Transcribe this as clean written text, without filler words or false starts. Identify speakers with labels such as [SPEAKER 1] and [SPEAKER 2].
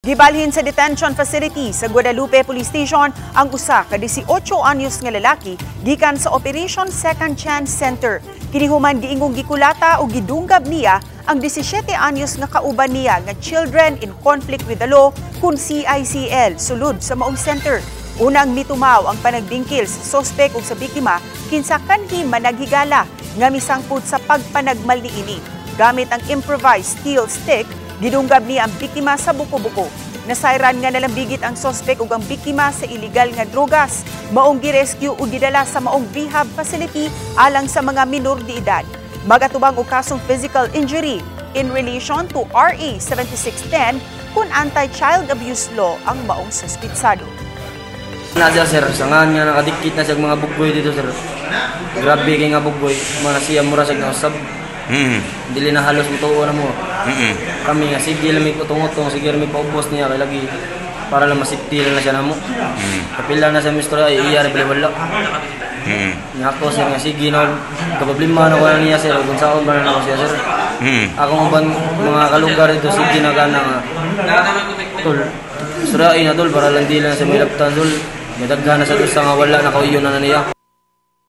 [SPEAKER 1] Gibalhin sa detention facility sa Guadalupe Police Station ang usa ka 18 anyos nga lalaki gikan sa Operation Second Chance Center. Kini human giingong gikulata o gidunggab niya ang 17 anyos nga kauban niya nga Children in Conflict with the Law kun CICL sulod sa maong center. Unang mitumaw ang panagbingkil sa sospek ug sa biktima kinsa kanhi managhigala nga misangpot sa pagpanagmal niini. Gamit ang improvised steel stick, gidunggab niya ang biktima sa buko-buko. Nasayran nga nalambigit ang sospek ug ang biktima sa iligal nga drogas. Maong girescue ug gidala sa maong rehab facility alang sa mga minor de edad. Magatubang og kasong physical injury in relation to RA 7610 kun anti-child abuse law ang maong suspitsado.
[SPEAKER 2] Na siya, sir, sangan nga nakadikit na siya mga buggoy dito, sir. Grabe kay nga buggoy, mga siya mura siya nausab. Dili na halos mutuo na mo. Kami nga sige lang may utong-utong, sige lang may paubos niya kay lagi para lang masipti lang na siya namo. Kapila na sa mister ay iya ra wala. Nga ako, sir, nga sige na kaproblema na ko na niya, sir, kung saan ba na ako siya, sir. Akong uban mga kalugar dito sige na gana nga. Tol, surai na, tol, para lang di lang sa may laptan, tol. May daghan na sa dusa nga wala na kauyon na niya.